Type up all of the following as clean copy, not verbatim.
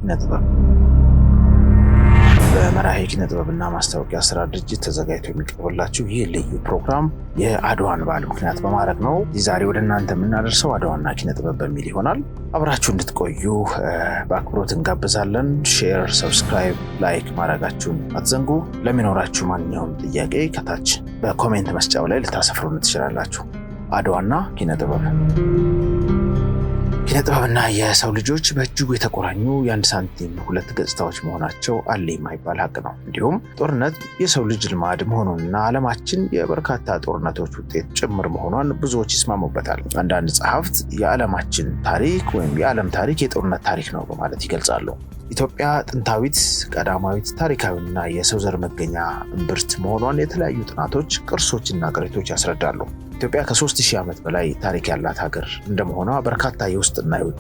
ኪነ ጥበብ በመራሄ ኪነ ጥበብና ማስታወቂያ ስራ ድርጅት ተዘጋጅቶ የሚቀርብላችሁ ይህ ልዩ ፕሮግራም የአድዋን በዓል ምክንያት በማድረግ ነው። ዛሬ ወደ እናንተ የምናደርሰው አድዋና ኪነ ጥበብ በሚል ይሆናል። አብራችሁ እንድትቆዩ በአክብሮት እንጋብዛለን። Share፣ subscribe፣ like ማድረጋችሁን አትዘንጉ። ለሚኖራችሁ ማንኛውም ጥያቄ ከታች በ comment መስጫው ላይ ልታሰፍሩን ትችላላችሁ። አድዋና ኪነ ጥበብ። ኪነ ጥበብና የሰው ልጆች በእጅጉ የተቆራኙ የአንድ ሳንቲም ሁለት ገጽታዎች መሆናቸው አለ የማይባል ሀቅ ነው። እንዲሁም ጦርነት የሰው ልጅ ልማድ መሆኑንና ዓለማችን የበርካታ ጦርነቶች ውጤት ጭምር መሆኗን ብዙዎች ይስማሙበታል። አንዳንድ ጸሐፍት የዓለማችን ታሪክ ወይም የዓለም ታሪክ የጦርነት ታሪክ ነው በማለት ይገልጻሉ። ኢትዮጵያ ጥንታዊት፣ ቀዳማዊት፣ ታሪካዊና የሰው ዘር መገኛ እምብርት መሆኗን የተለያዩ ጥናቶች፣ ቅርሶችና ቅሪቶች ያስረዳሉ። ኢትዮጵያ ከ3000 ዓመት በላይ ታሪክ ያላት ሀገር እንደመሆኗ በርካታ የውስጥና የውጭ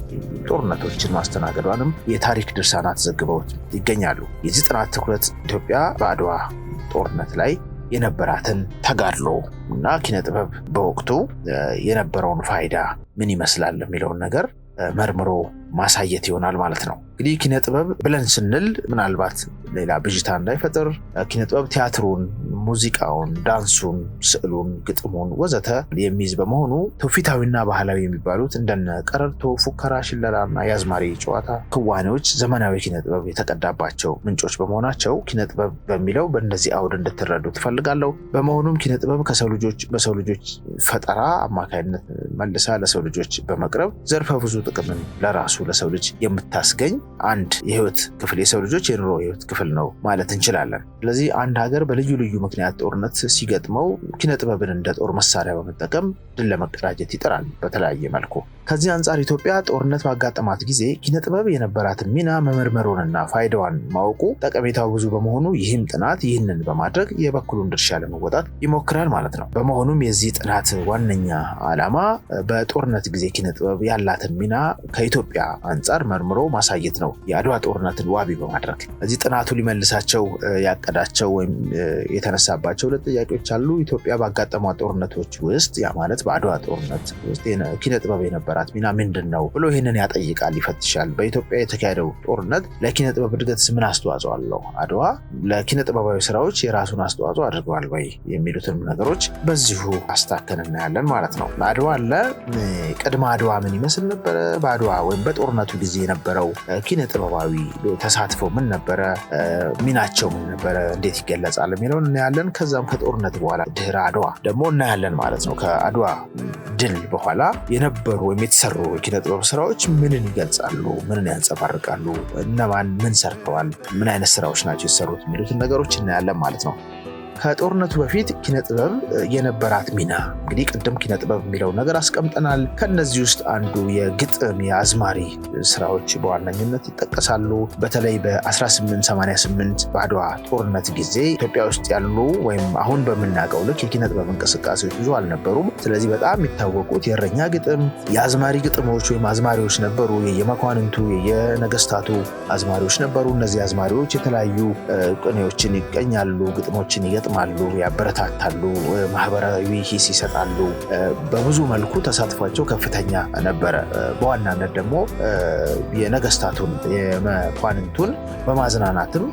ጦርነቶችን ማስተናገዷንም የታሪክ ድርሳናት ዘግበውት ይገኛሉ። የዚህ ጥናት ትኩረት ኢትዮጵያ በአድዋ ጦርነት ላይ የነበራትን ተጋድሎ እና ኪነ ጥበብ በወቅቱ የነበረውን ፋይዳ ምን ይመስላል የሚለውን ነገር መርምሮ ማሳየት ይሆናል ማለት ነው። እንግዲህ ኪነ ጥበብ ብለን ስንል ምናልባት ሌላ ብዥታ እንዳይፈጥር ኪነ ጥበብ ቲያትሩን፣ ሙዚቃውን፣ ዳንሱን፣ ስዕሉን፣ ግጥሙን ወዘተ የሚይዝ በመሆኑ ትውፊታዊና ባህላዊ የሚባሉት እንደነ ቀረርቶ፣ ፉከራ፣ ሽለላና የአዝማሪ ጨዋታ ክዋኔዎች ዘመናዊ ኪነ ጥበብ የተቀዳባቸው ምንጮች በመሆናቸው ኪነ ጥበብ በሚለው በእነዚህ አውድ እንድትረዱ ትፈልጋለሁ። በመሆኑም ኪነ ጥበብ ከሰው ልጆች በሰው ልጆች ፈጠራ አማካይነት መልሳ ለሰው ልጆች በመቅረብ ዘርፈ ብዙ ጥቅምን ለራሱ ለሰው ልጅ የምታስገኝ አንድ የህይወት ክፍል የሰው ልጆች የኑሮ የህይወት ክፍል ነው ማለት እንችላለን። ስለዚህ አንድ ሀገር በልዩ ልዩ ምክንያት ጦርነት ሲገጥመው ኪነ ጥበብን እንደ ጦር መሳሪያ በመጠቀም ድል ለመቀዳጀት ይጥራል በተለያየ መልኩ። ከዚህ አንጻር ኢትዮጵያ ጦርነት ባጋጠማት ጊዜ ኪነ ጥበብ የነበራትን ሚና መመርመሩንና ፋይዳዋን ማወቁ ጠቀሜታው ብዙ በመሆኑ ይህም ጥናት ይህንን በማድረግ የበኩሉን ድርሻ ለመወጣት ይሞክራል ማለት ነው። በመሆኑም የዚህ ጥናት ዋነኛ ዓላማ በጦርነት ጊዜ ኪነ ጥበብ ያላትን ሚና ከኢትዮጵያ አንጻር መርምሮ ማሳየት ነው፣ የአድዋ ጦርነትን ዋቢ በማድረግ። እዚህ ጥናቱ ሊመልሳቸው ያቀዳቸው ወይም የተነሳባቸው ሁለት ጥያቄዎች አሉ። ኢትዮጵያ ባጋጠሟት ጦርነቶች ውስጥ፣ ያ ማለት በአድዋ ጦርነት ውስጥ፣ ኪነ ጥበብ የነበራት ሚና ምንድን ነው ብሎ ይህንን ያጠይቃል፣ ይፈትሻል። በኢትዮጵያ የተካሄደው ጦርነት ለኪነ ጥበብ እድገትስ ምን አስተዋጽኦ አለው? አድዋ ለኪነ ጥበባዊ ስራዎች የራሱን አስተዋጽኦ አድርገዋል ወይ? የሚሉትን ነገሮች በዚሁ አስታከን እናያለን ማለት ነው። አድዋ አለ። ቅድመ አድዋ ምን ይመስል ነበረ? በአድዋ ወይም በጦርነቱ ጊዜ የነበረው ኪነ ጥበባዊ ተሳትፎ ምን ነበረ? ሚናቸው ምን ነበረ? እንዴት ይገለጻል የሚለውን እናያለን። ከዛም ከጦርነት በኋላ ድህረ አድዋ ደግሞ እናያለን ማለት ነው። ከአድዋ ድል በኋላ የነበሩ ወይም የተሰሩ የኪነ ጥበብ ስራዎች ምንን ይገልጻሉ? ምንን ያንጸባርቃሉ? እነማን ምን ሰርተዋል? ምን አይነት ስራዎች ናቸው የተሰሩት? የሚሉትን ነገሮች እናያለን ማለት ነው። ከጦርነቱ በፊት ኪነ ጥበብ የነበራት ሚና፣ እንግዲህ ቅድም ኪነ ጥበብ የሚለው ነገር አስቀምጠናል። ከነዚህ ውስጥ አንዱ የግጥም የአዝማሪ ስራዎች በዋነኝነት ይጠቀሳሉ። በተለይ በ1888 በአድዋ ጦርነት ጊዜ ኢትዮጵያ ውስጥ ያሉ ወይም አሁን በምናውቀው ልክ የኪነ ጥበብ እንቅስቃሴዎች ብዙ አልነበሩም። ስለዚህ በጣም የሚታወቁት የእረኛ ግጥም፣ የአዝማሪ ግጥሞች ወይም አዝማሪዎች ነበሩ። የመኳንንቱ የነገስታቱ አዝማሪዎች ነበሩ። እነዚህ አዝማሪዎች የተለያዩ ቅኔዎችን ይቀኛሉ፣ ግጥሞችን ይገጥማሉ፣ ያበረታታሉ፣ ማህበራዊ ሂስ ይሰጣሉ። በብዙ መልኩ ተሳትፏቸው ከፍተኛ ነበረ። በዋናነት ደግሞ የነገስታቱን የመኳንንቱን በማዝናናትም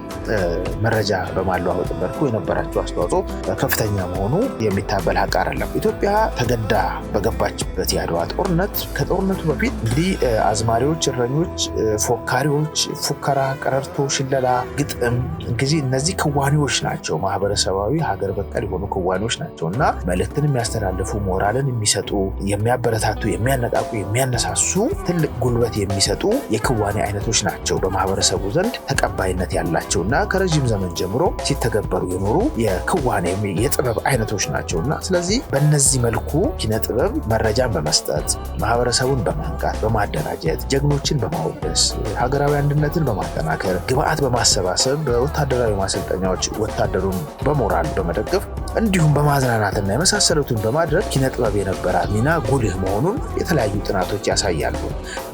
መረጃ በማለዋወጥ መልኩ የነበራቸው አስተዋጽኦ ከፍተኛ መሆኑ የሚታበል ሀቅ አይደለም። ኢትዮጵያ ተገዳ በገባችበት የአድዋ ጦርነት ከጦርነቱ በፊት እንግዲህ አዝማሪዎች፣ እረኞች፣ ፎካሪዎች፣ ፉከራ፣ ቀረርቶ፣ ሽለላ፣ ግጥም እንግዲህ እነዚህ ክዋኔዎች ናቸው። ማህበረሰባዊ ሀገር በቀል የሆኑ ክዋኔዎች ናቸው እና መልእክትን የሚያስተላልፉ፣ ሞራልን የሚሰጡ፣ የሚያበረታቱ፣ የሚያነቃቁ፣ የሚያነሳሱ፣ ትልቅ ጉልበት የሚሰጡ የክዋኔ አይነቶች ናቸው። በማህበረሰቡ ዘንድ ተቀባይነት ያላቸው እና ከረዥም ዘመን ጀምሮ ሲተገበሩ የኖሩ የክዋኔ የጥበብ አይነቶች ናቸው እና ስለዚህ በእነዚህ መልኩ ኪነ ጥበብ መረጃን በመስጠት፣ ማህበረሰቡን በማንቃት፣ በማደራጀት፣ ጀግኖችን በማወደስ፣ ሀገራዊ አንድነትን በማጠናከር፣ ግብአት በማሰባሰብ፣ በወታደራዊ ማሰልጠኛዎች ወታደሩን በመወ በሞራል በመደገፍ እንዲሁም በማዝናናትና የመሳሰሉትን በማድረግ ኪነ ጥበብ የነበራት ሚና ጉልህ መሆኑን የተለያዩ ጥናቶች ያሳያሉ።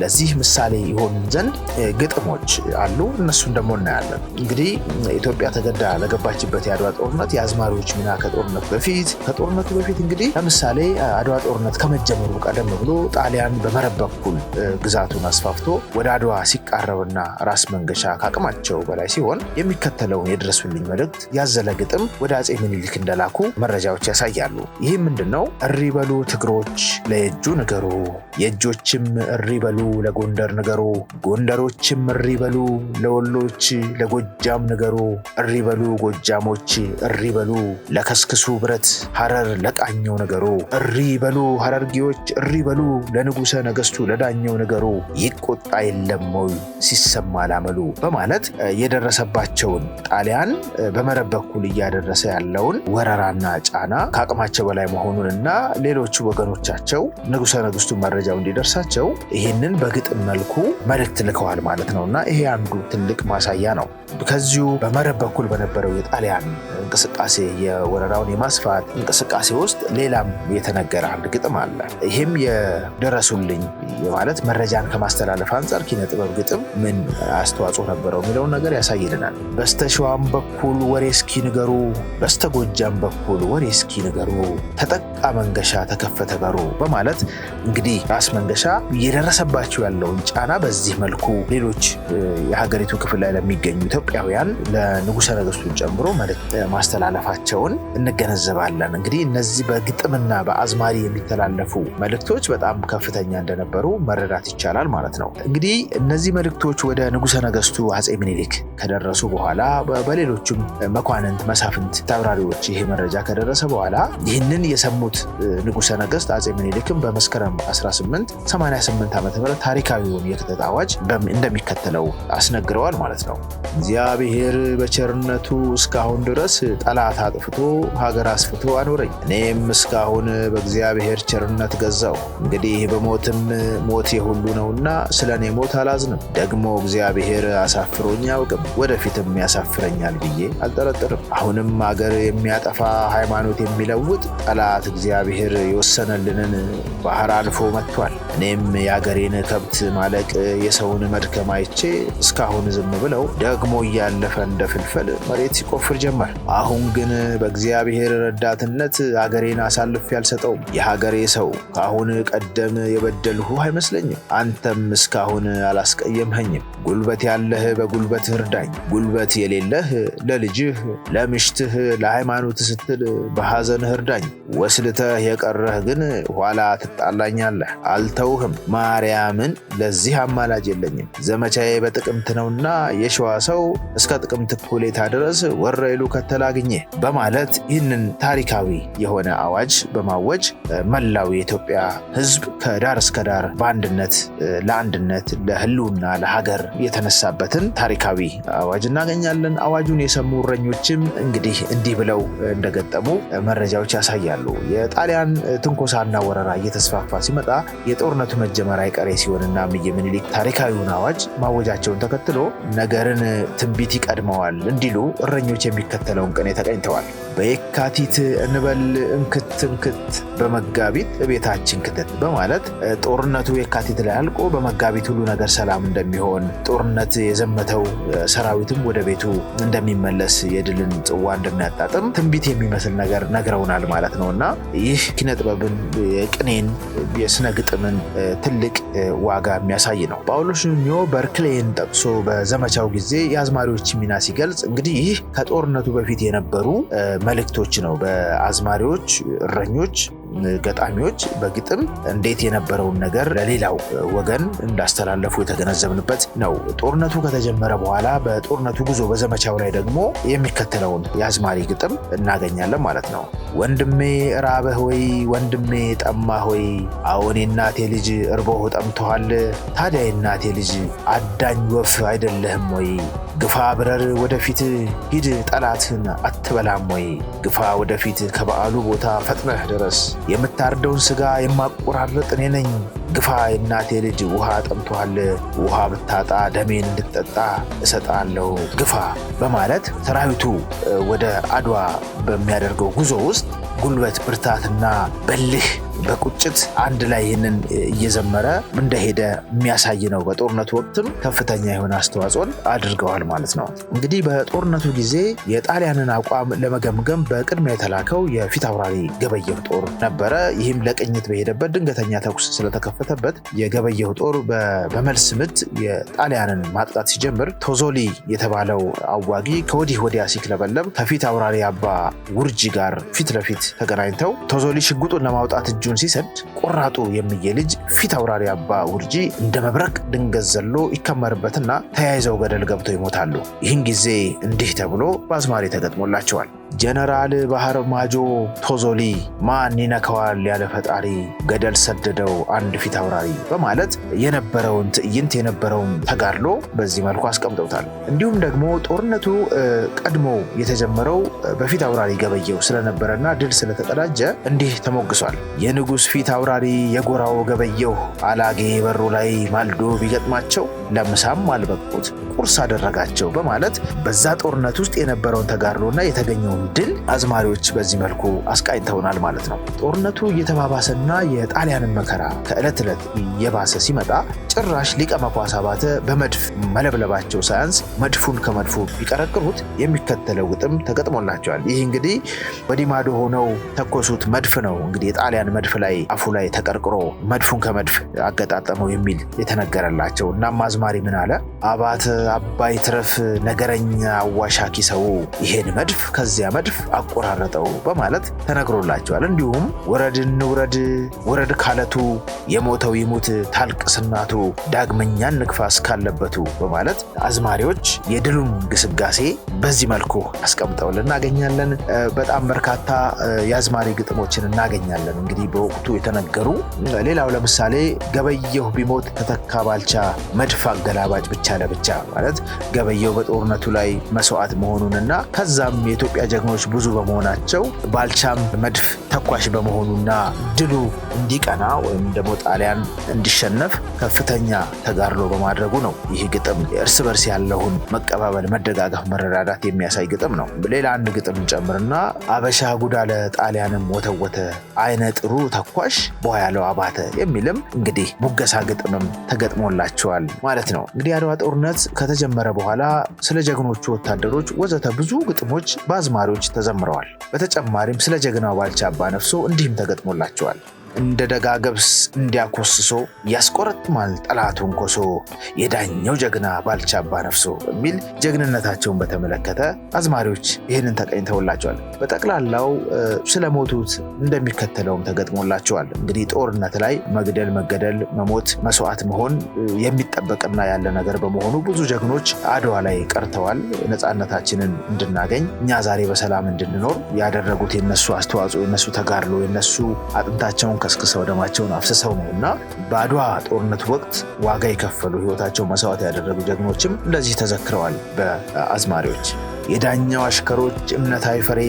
ለዚህ ምሳሌ ይሆኑን ዘንድ ግጥሞች አሉ። እነሱን ደግሞ እናያለን። እንግዲህ ኢትዮጵያ ተገዳ ለገባችበት የአድዋ ጦርነት የአዝማሪዎች ሚና ከጦርነቱ በፊት እንግዲህ ለምሳሌ አድዋ ጦርነት ከመጀመሩ ቀደም ብሎ ጣሊያን በመረብ በኩል ግዛቱን አስፋፍቶ ወደ አድዋ ሲቃረብና ራስ መንገሻ ከአቅማቸው በላይ ሲሆን የሚከተለውን የድረሱልኝ መልእክት ያዘለ ግጥም ወደ አፄ ምኒልክ እንደላኩ መረጃዎች ያሳያሉ። ይህ ምንድን ነው? እሪ በሉ ትግሮች ለየጁ ንገሩ፣ የእጆችም እሪ በሉ ለጎንደር ንገሩ፣ ጎንደሮችም እሪ በሉ ለወሎች ለጎጃም ንገሩ፣ እሪ በሉ ጎጃሞች እሪ በሉ ለከስክሱ ብረት ሐረር ለቃኘው ንገሩ፣ እሪ በሉ ሐረርጌዎች እሪ በሉ ለንጉሰ ነገስቱ ለዳኘው ንገሩ፣ ይቆጣ የለም ወይ ሲሰማ ላመሉ በማለት የደረሰባቸውን ጣሊያን በመረብ በኩል እያደረሰ ያለውን ወረራና ጫና ከአቅማቸው በላይ መሆኑንና ሌሎቹ ወገኖቻቸው ንጉሰ ነገስቱ መረጃው እንዲደርሳቸው ይህንን በግጥም መልኩ መልእክት ልከዋል ማለት ነው እና ይሄ አንዱ ትልቅ ማሳያ ነው። ከዚሁ በመረብ በኩል በነበረው የጣሊያን እንቅስቃሴ የወረራውን የማስፋት እንቅስቃሴ ውስጥ ሌላም የተነገረ አንድ ግጥም አለ። ይህም የደረሱልኝ ማለት መረጃን ከማስተላለፍ አንጻር ኪነ ጥበብ ግጥም ምን አስተዋጽኦ ነበረው የሚለውን ነገር ያሳይልናል። በስተሸዋም በኩል ወሬ እስኪ ንገሩ፣ በስተጎጃም በኩል ወሬ እስኪ ንገሩ፣ ተጠቃ መንገሻ ተከፈተ በሩ በማለት እንግዲህ ራስ መንገሻ እየደረሰባቸው ያለውን ጫና በዚህ መልኩ ሌሎች የሀገሪቱ ክፍል ላይ ለሚገኙ ኢትዮጵያውያን ለንጉሰ ነገስቱን ጨምሮ መልእክት ማስተላለፋቸውን እንገነዘባለን። እንግዲህ እነዚህ በግጥምና በአዝማሪ የሚተላለፉ መልእክቶች በጣም ከፍተኛ እንደነበሩ መረዳት ይቻላል ማለት ነው። እንግዲህ እነዚህ መልእክቶች ወደ ንጉሰ ነገስቱ አፄ ምኒልክ ከደረሱ በኋላ በሌሎችም መኳንንት፣ መሳፍንት፣ ተብራሪዎች ይሄ መረጃ ከደረሰ በኋላ ይህንን የሰሙት ንጉሰ ነገስት አፄ ምኒልክም በመስከረም 1888 ዓ.ም ታሪካዊውን የክተት አዋጅ እንደሚከተለው አስነግረዋል ማለት ነው። እግዚአብሔር በቸርነቱ እስካሁን ድረስ ጠላት አጥፍቶ ሀገር አስፍቶ አኖረኝ። እኔም እስካሁን በእግዚአብሔር ቸርነት ገዛው። እንግዲህ በሞትም ሞት የሁሉ ነውና ስለ እኔ ሞት አላዝንም። ደግሞ እግዚአብሔር አሳፍሮኝ አያውቅም፣ ወደፊትም ያሳፍረኛል ብዬ አልጠረጥርም። አሁንም አገር የሚያጠፋ ሃይማኖት የሚለውጥ ጠላት እግዚአብሔር የወሰነልንን ባህር አልፎ መጥቷል። እኔም የአገሬን ከብት ማለቅ የሰውን መድከም አይቼ እስካሁን ዝም ብለው ደግሞ እያለፈ እንደ ፍልፈል መሬት ሲቆፍር ጀመር። አሁን ግን በእግዚአብሔር ረዳትነት አገሬን አሳልፌ አልሰጠውም። የሀገሬ ሰው ከአሁን ቀደም የበደልሁህ አይመስለኝም። አንተም እስካሁን አላስቀየምኸኝም። ጉልበት ያለህ በጉልበትህ እርዳኝ፣ ጉልበት የሌለህ ለልጅህ፣ ለምሽትህ፣ ለሃይማኖት ስትል በሐዘንህ እርዳኝ። ወስልተህ የቀረህ ግን ኋላ ትጣላኛለህ፣ አልተውህም። ማርያምን ለዚህ አማላጅ የለኝም። ዘመቻዬ በጥቅምት ነውና የሸዋ ሰው እስከ ጥቅምት እኩሌታ ድረስ ወረኢሉ ከተላግኘ በማለት ይህንን ታሪካዊ የሆነ አዋጅ በማወጅ መላው የኢትዮጵያ ሕዝብ ከዳር እስከ ዳር በአንድነት ለአንድነት ለህልውና ለሀገር የተነሳበትን ታሪካዊ አዋጅ እናገኛለን። አዋጁን የሰሙ እረኞችም እንግዲህ እንዲህ ብለው እንደገጠሙ መረጃዎች ያሳያሉ። የጣሊያን ትንኮሳና ወረራ እየተስፋፋ ሲመጣ የጦርነቱ መጀመር አይቀሬ ሲሆንና እምዬ ምኒልክ ታሪካዊውን አዋጅ ማወጃቸውን ተከትሎ ነገርን ትንቢት ይቀድመዋል እንዲሉ እረኞች የሚከተለውን ቅኔ ተቀኝተዋል። በየካቲት እንበል እንክት እንክት፣ በመጋቢት ቤታችን ክትት በማለት ጦርነቱ የካቲት ላይ አልቆ በመጋቢት ሁሉ ነገር ሰላም እንደሚሆን፣ ጦርነት የዘመተው ሰራዊትም ወደ ቤቱ እንደሚመለስ፣ የድልን ጽዋ እንደሚያጣጥም ትንቢት የሚመስል ነገር ነግረውናል ማለት ነው እና ይህ ኪነጥበብን፣ የቅኔን፣ የስነ ግጥምን ትልቅ ዋጋ የሚያሳይ ነው። ጳውሎስ ኞኞ በርክሌን ጠቅሶ በዘመቻው ጊዜ የአዝማሪዎች ሚና ሲገልጽ እንግዲህ ይህ ከጦርነቱ በፊት የነበሩ መልእክቶች ነው። በአዝማሪዎች፣ እረኞች፣ ገጣሚዎች በግጥም እንዴት የነበረውን ነገር ለሌላው ወገን እንዳስተላለፉ የተገነዘብንበት ነው። ጦርነቱ ከተጀመረ በኋላ በጦርነቱ ጉዞ በዘመቻው ላይ ደግሞ የሚከተለውን የአዝማሪ ግጥም እናገኛለን ማለት ነው። ወንድሜ ራበህ ወይ፣ ወንድሜ ጠማህ ወይ? አዎን የእናቴ ልጅ እርቦህ ጠምቶሃል። ታዲያ የእናቴ ልጅ አዳኝ ወፍ አይደለህም ወይ? ግፋ ብረር ወደፊት ሂድ ጠላትህን አትበላም ወይ? ግፋ ወደፊት ከበዓሉ ቦታ ፈጥነህ ድረስ። የምታርደውን ስጋ የማቆራረጥ እኔ ነኝ። ግፋ የእናቴ ልጅ ውሃ ጠምቶሃል፣ ውሃ ብታጣ ደሜን እንድትጠጣ እሰጣለሁ ግፋ በማለት ሰራዊቱ ወደ አድዋ በሚያደርገው ጉዞ ውስጥ ጉልበት፣ ብርታትና በልህ በቁጭት አንድ ላይ ይህንን እየዘመረ እንደሄደ የሚያሳይ ነው። በጦርነቱ ወቅትም ከፍተኛ የሆነ አስተዋጽኦን አድርገዋል ማለት ነው። እንግዲህ በጦርነቱ ጊዜ የጣሊያንን አቋም ለመገምገም በቅድሚያ የተላከው የፊት አውራሪ ገበየሁ ጦር ነበረ። ይህም ለቅኝት በሄደበት ድንገተኛ ተኩስ ስለተከፈተበት የገበየሁ ጦር በመልስ ምት የጣሊያንን ማጥቃት ሲጀምር ቶዞሊ የተባለው አዋጊ ከወዲህ ወዲያ ሲክለበለብ ከፊት አውራሪ አባ ውርጂ ጋር ፊት ለፊት ተገናኝተው ቶዞሊ ሽጉጡን ለማውጣት እጁን ሲሰድ ቆራጡ የሚዬ ልጅ ፊት አውራሪ አባ ውርጂ እንደ መብረቅ ድንገት ዘሎ ይከመርበትና ተያይዘው ገደል ገብተው ይሞታሉ። ይህን ጊዜ እንዲህ ተብሎ በአዝማሪ ተገጥሞላቸዋል። ጀነራል ባህር ማጆ ቶዞሊ ማን ይነካዋል ያለ ፈጣሪ ገደል ሰደደው አንድ ፊት አውራሪ በማለት የነበረውን ትዕይንት የነበረውን ተጋድሎ በዚህ መልኩ አስቀምጠውታል። እንዲሁም ደግሞ ጦርነቱ ቀድሞ የተጀመረው በፊት አውራሪ ገበየሁ ስለነበረና ድል ስለተቀዳጀ እንዲህ ተሞግሷል። የንጉሥ ፊት አውራሪ የጎራው ገበየሁ አላጌ በሩ ላይ ማልዶ ቢገጥማቸው ለምሳም አልበቁት ቁርስ አደረጋቸው በማለት በዛ ጦርነት ውስጥ የነበረውን ተጋድሎና የተገኘውን ድል አዝማሪዎች በዚህ መልኩ አስቃኝተውናል ማለት ነው። ጦርነቱ እየተባባሰና የጣሊያንን መከራ ከዕለት ዕለት እየባሰ ሲመጣ ጭራሽ ሊቀ መኳስ አባተ በመድፍ መለብለባቸው ሳያንስ መድፉን ከመድፉ ቢቀረቅሩት የሚከተለው ግጥም ተገጥሞላቸዋል። ይህ እንግዲህ ወዲህ ማዶ ሆነው ተኮሱት መድፍ ነው። እንግዲህ የጣሊያን መድፍ ላይ አፉ ላይ ተቀርቅሮ መድፉን ከመድፍ አገጣጠመው የሚል የተነገረላቸው። እናም አዝማሪ ምን አለ? አባተ አባይ ትረፍ ነገረኛ አዋሻኪ ሰው ይሄን መድፍ ከዚያ መድፍ አቆራረጠው በማለት ተነግሮላቸዋል። እንዲሁም ውረድ እንውረድ ውረድ ካለቱ የሞተው ይሙት ታልቅስናቱ ዳግመኛ እንግፋ እስካለበቱ በማለት አዝማሪዎች የድሉን ግስጋሴ በዚህ መልኩ አስቀምጠውልን እናገኛለን። በጣም በርካታ የአዝማሪ ግጥሞችን እናገኛለን እንግዲህ በወቅቱ የተነገሩ። ሌላው ለምሳሌ ገበየሁ ቢሞት ተተካ ባልቻ መድፍ አገላባጭ ብቻ ለብቻ ማለት ገበየሁ በጦርነቱ ላይ መስዋዕት መሆኑንና ከዛም የኢትዮጵያ ጀግኖች ብዙ በመሆናቸው ባልቻም መድፍ ተኳሽ በመሆኑና ድሉ እንዲቀና ወይም ደግሞ ጣሊያን እንዲሸነፍ ከፍተኛ ተጋድሎ በማድረጉ ነው። ይህ ግጥም እርስ በርስ ያለውን መቀባበል፣ መደጋገፍ፣ መረዳዳት የሚያሳይ ግጥም ነው። ሌላ አንድ ግጥም ጨምርና አበሻ ጉዳለ ጣሊያንም ወተወተ አይነ ጥሩ ተኳሽ ቧያለው አባተ የሚልም እንግዲህ ሙገሳ ግጥምም ተገጥሞላቸዋል ማለት ነው። እንግዲህ የአድዋ ጦርነት ከተጀመረ በኋላ ስለ ጀግኖቹ ወታደሮች ወዘተ ብዙ ግጥሞች በአዝማሪዎች ተዘምረዋል። በተጨማሪም ስለ ጀግናው ባልቻ አባ ነፍሶ እንዲህም ተገጥሞላቸዋል። እንደ ደጋ ገብስ እንዲያኮስሶ ያስቆረጥማል ጠላቱን ኮሶ የዳኘው ጀግና ባልቻ አባ ነፍሶ በሚል ጀግንነታቸውን በተመለከተ አዝማሪዎች ይህንን ተቀኝተውላቸዋል። በጠቅላላው ስለሞቱት እንደሚከተለውም ተገጥሞላቸዋል። እንግዲህ ጦርነት ላይ መግደል፣ መገደል፣ መሞት፣ መስዋዕት መሆን የሚጠበቅና ያለ ነገር በመሆኑ ብዙ ጀግኖች አድዋ ላይ ቀርተዋል። ነፃነታችንን እንድናገኝ እኛ ዛሬ በሰላም እንድንኖር ያደረጉት የነሱ አስተዋጽኦ፣ የነሱ ተጋድሎ፣ የነሱ አጥንታቸውን ከስክሰው ደማቸውን አፍስሰው ነው እና በአድዋ ጦርነት ወቅት ዋጋ የከፈሉ ሕይወታቸው መስዋዕት ያደረጉ ጀግኖችም እንደዚህ ተዘክረዋል በአዝማሪዎች። የዳኛው አሽከሮች እምነት አይፈሬ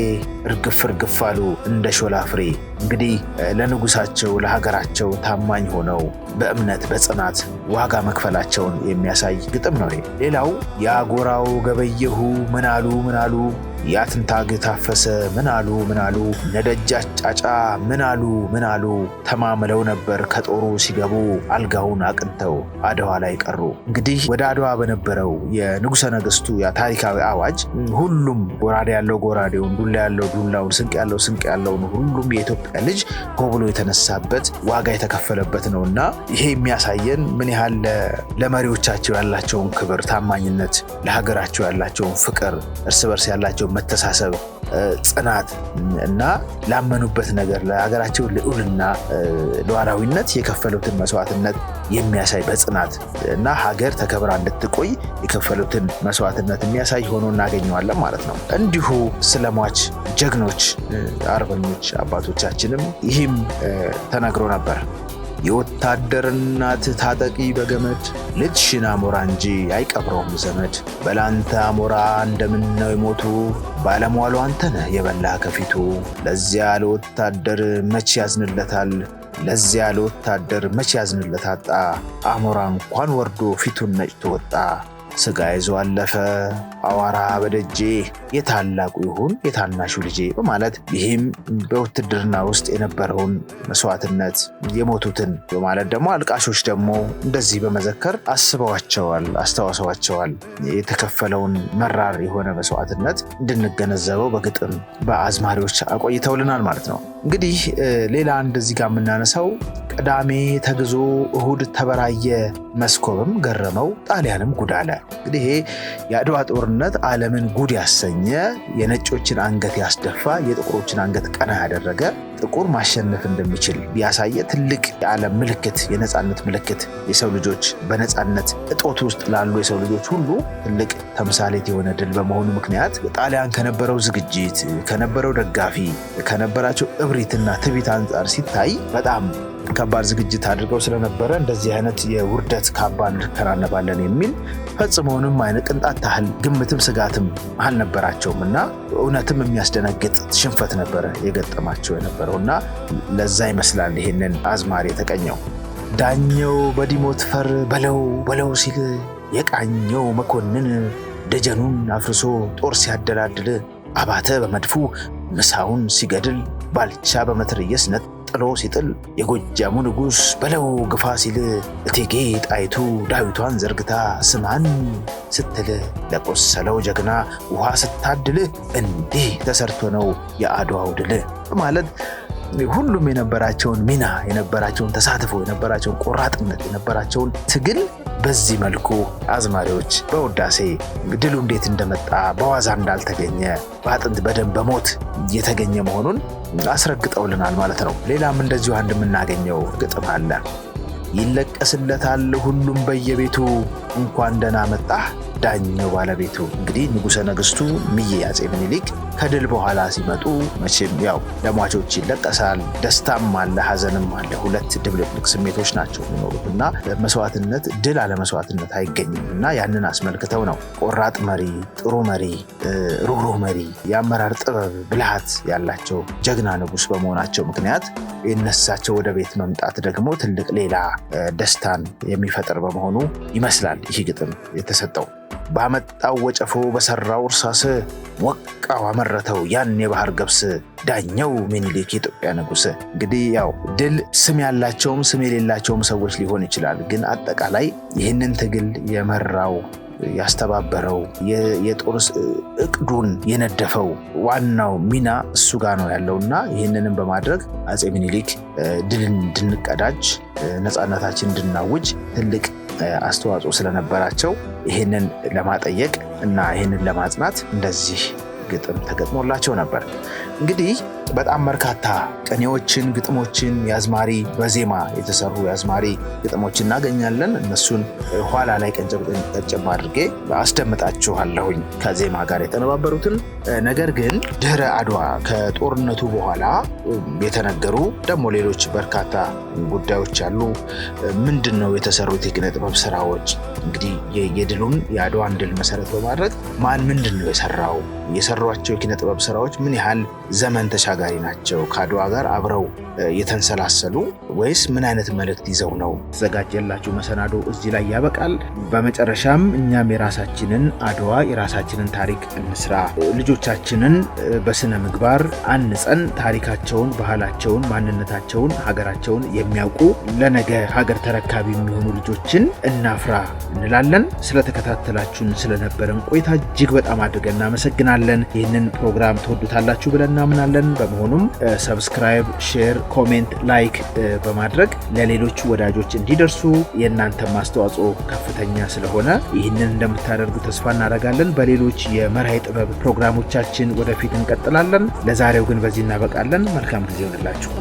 እርግፍ እርግፍ አሉ እንደ ሾላ ፍሬ። እንግዲህ ለንጉሳቸው ለሀገራቸው ታማኝ ሆነው በእምነት በጽናት ዋጋ መክፈላቸውን የሚያሳይ ግጥም ነው። ሌላው የአጎራው ገበየሁ ምናሉ ምናሉ ያትንታግ ታፈሰ ምናሉ ምናሉ ነደጃች ጫጫ ምናሉ ምናሉ ተማምለው ነበር ከጦሩ ሲገቡ አልጋውን አቅንተው አድዋ ላይ ቀሩ። እንግዲህ ወደ አድዋ በነበረው የንጉሠ ነገሥቱ ታሪካዊ አዋጅ ሁሉም ጎራዴ ያለው ጎራዴውን፣ ዱላ ያለው ዱላውን፣ ስንቅ ያለው ስንቅ ያለውን ሁሉም የኢትዮጵያ ልጅ ሆ ብሎ የተነሳበት ዋጋ የተከፈለበት ነው እና ይሄ የሚያሳየን ምን ያህል ለመሪዎቻቸው ያላቸውን ክብር፣ ታማኝነት፣ ለሀገራቸው ያላቸውን ፍቅር፣ እርስ በርስ ያላቸው መተሳሰብ፣ ጽናት እና ላመኑበት ነገር ለሀገራቸው ልዑልና ሉዓላዊነት የከፈሉትን መስዋዕትነት የሚያሳይ በጽናት እና ሀገር ተከብራ እንድትቆይ የከፈሉትን መስዋዕትነት የሚያሳይ ሆኖ እናገኘዋለን ማለት ነው። እንዲሁ ስለሟች ጀግኖች አርበኞች አባቶቻችንም ይህም ተነግሮ ነበር። የወታደር እናት ታጠቂ በገመድ ልጅሽን አሞራ እንጂ አይቀብረውም ዘመድ። በላንተ አሞራ እንደምነው የሞቱ ባለሟሉ አንተ ነህ የበላህ ከፊቱ። ለዚያ ለወታደር መች ያዝንለታል ለዚያ ለወታደር መቼ ያዝንለት አጣ፣ አሞራ እንኳን ወርዶ ፊቱን ነጭቶ ወጣ። ስጋ ይዞ አለፈ አዋራ በደጄ፣ የታላቁ ይሁን የታናሹ ልጄ በማለት ይህም በውትድርና ውስጥ የነበረውን መስዋዕትነት የሞቱትን በማለት ደግሞ አልቃሾች ደግሞ እንደዚህ በመዘከር አስበዋቸዋል፣ አስታውሰዋቸዋል። የተከፈለውን መራር የሆነ መስዋዕትነት እንድንገነዘበው በግጥም በአዝማሪዎች አቆይተውልናል ማለት ነው። እንግዲህ ሌላ እንደዚህ ጋር የምናነሳው ቅዳሜ ተግዞ እሁድ ተበራየ፣ መስኮብም ገረመው ጣሊያንም ጉድ አለ። እንግዲህ ይሄ የአድዋ ጦርነት ዓለምን ጉድ ያሰኘ፣ የነጮችን አንገት ያስደፋ፣ የጥቁሮችን አንገት ቀና ያደረገ፣ ጥቁር ማሸነፍ እንደሚችል ያሳየ ትልቅ የዓለም ምልክት፣ የነፃነት ምልክት፣ የሰው ልጆች በነፃነት እጦት ውስጥ ላሉ የሰው ልጆች ሁሉ ትልቅ ተምሳሌት የሆነ ድል በመሆኑ ምክንያት ጣሊያን ከነበረው ዝግጅት፣ ከነበረው ደጋፊ፣ ከነበራቸው እብሪትና ትዕቢት አንጻር ሲታይ በጣም ከባድ ዝግጅት አድርገው ስለነበረ እንደዚህ አይነት የውርደት ካባ እንከናነባለን የሚል ፈጽሞውንም አይነት ቅንጣት ታህል ግምትም ስጋትም አልነበራቸውም እና እውነትም የሚያስደነግጥ ሽንፈት ነበረ የገጠማቸው የነበረው እና ለዛ ይመስላል ይሄንን አዝማሪ የተቀኘው። ዳኘው በዲሞት ፈር በለው በለው ሲል፣ የቃኘው መኮንን ደጀኑን አፍርሶ ጦር ሲያደላድል፣ አባተ በመድፉ ምሳውን ሲገድል፣ ባልቻ በመትረየስ ነጥሎ ሲጥል፣ የጎጃሙ ንጉሥ በለው ግፋ ሲል፣ እቴጌ ጣይቱ ዳዊቷን ዘርግታ ስማን ስትል፣ ለቆሰለው ጀግና ውሃ ስታድል፣ እንዲህ ተሰርቶ ነው የአድዋው ድል በማለት ሁሉም የነበራቸውን ሚና፣ የነበራቸውን ተሳትፎ፣ የነበራቸውን ቆራጥነት፣ የነበራቸውን ትግል በዚህ መልኩ አዝማሪዎች በውዳሴ ድሉ እንዴት እንደመጣ በዋዛ እንዳልተገኘ በአጥንት በደም በሞት የተገኘ መሆኑን አስረግጠውልናል ማለት ነው። ሌላም እንደዚሁ አንድ የምናገኘው ግጥም አለ። ይለቀስለታል ሁሉም በየቤቱ፣ እንኳን ደህና መጣህ ዳኘው ባለቤቱ። እንግዲህ ንጉሠ ነገሥቱ እምዬ አፄ ምኒልክ ከድል በኋላ ሲመጡ መቼም ያው ለሟቾች ይለቀሳል፣ ደስታም አለ፣ ሀዘንም አለ። ሁለት ድብልቅልቅ ስሜቶች ናቸው የሚኖሩት እና መስዋዕትነት ድል አለመስዋዕትነት አይገኝም እና ያንን አስመልክተው ነው ቆራጥ መሪ፣ ጥሩ መሪ፣ ሩህሩህ መሪ፣ የአመራር ጥበብ ብልሃት ያላቸው ጀግና ንጉሥ በመሆናቸው ምክንያት የነሳቸው ወደ ቤት መምጣት ደግሞ ትልቅ ሌላ ደስታን የሚፈጥር በመሆኑ ይመስላል ይህ ግጥም የተሰጠው። ባመጣው ወጨፎ በሰራው እርሳስ፣ ወቃው አመረተው ያን የባህር ገብስ፣ ዳኘው ምኒልክ የኢትዮጵያ ንጉሥ። እንግዲህ ያው ድል ስም ያላቸውም ስም የሌላቸውም ሰዎች ሊሆን ይችላል። ግን አጠቃላይ ይህንን ትግል የመራው፣ ያስተባበረው፣ የጦር እቅዱን የነደፈው ዋናው ሚና እሱ ጋር ነው ያለውና ይህንንም በማድረግ አፄ ምኒልክ ድልን እንድንቀዳጅ፣ ነፃነታችን እንድናውጅ ትልቅ አስተዋጽኦ ስለነበራቸው ይህንን ለማጠየቅ እና ይህንን ለማጽናት እንደዚህ ግጥም ተገጥሞላቸው ነበር። እንግዲህ በጣም በርካታ ቅኔዎችን፣ ግጥሞችን፣ የአዝማሪ በዜማ የተሰሩ የአዝማሪ ግጥሞችን እናገኛለን። እነሱን ኋላ ላይ ቀንጨብ ቀንጨብ አድርጌ አስደምጣችኋለሁኝ ከዜማ ጋር የተነባበሩትን። ነገር ግን ድህረ አድዋ ከጦርነቱ በኋላ የተነገሩ ደግሞ ሌሎች በርካታ ጉዳዮች አሉ። ምንድን ነው የተሰሩት የኪነ ጥበብ ስራዎች? እንግዲህ የድሉን የአድዋን ድል መሰረት በማድረግ ማን ምንድን ነው የሰራው? የሰሯቸው የኪነ ጥበብ ስራዎች ምን ያህል ዘመን ተሻጋሪ ናቸው? ከአድዋ ጋር አብረው የተንሰላሰሉ ወይስ ምን አይነት መልእክት ይዘው ነው? የተዘጋጀላችሁ መሰናዶ እዚህ ላይ ያበቃል። በመጨረሻም እኛም የራሳችንን አድዋ የራሳችንን ታሪክ እንስራ። ልጆቻችንን በስነ ምግባር አንጸን ታሪካቸውን፣ ባህላቸውን፣ ማንነታቸውን፣ ሀገራቸውን የሚያውቁ ለነገ ሀገር ተረካቢ የሚሆኑ ልጆችን እናፍራ እንላለን። ስለተከታተላችሁን ስለነበረን ቆይታ እጅግ በጣም አድርገን እናመሰግናለን። ይህንን ፕሮግራም ትወዱታላችሁ ብለን እናምናለን። በመሆኑም subscribe፣ share፣ comment፣ like በማድረግ ለሌሎች ወዳጆች እንዲደርሱ የእናንተም አስተዋጽኦ ከፍተኛ ስለሆነ ይህንን እንደምታደርጉ ተስፋ እናደርጋለን። በሌሎች የመራሄ ጥበብ ፕሮግራሞቻችን ወደፊት እንቀጥላለን። ለዛሬው ግን በዚህ እናበቃለን። መልካም ጊዜ ይሆንላችሁ።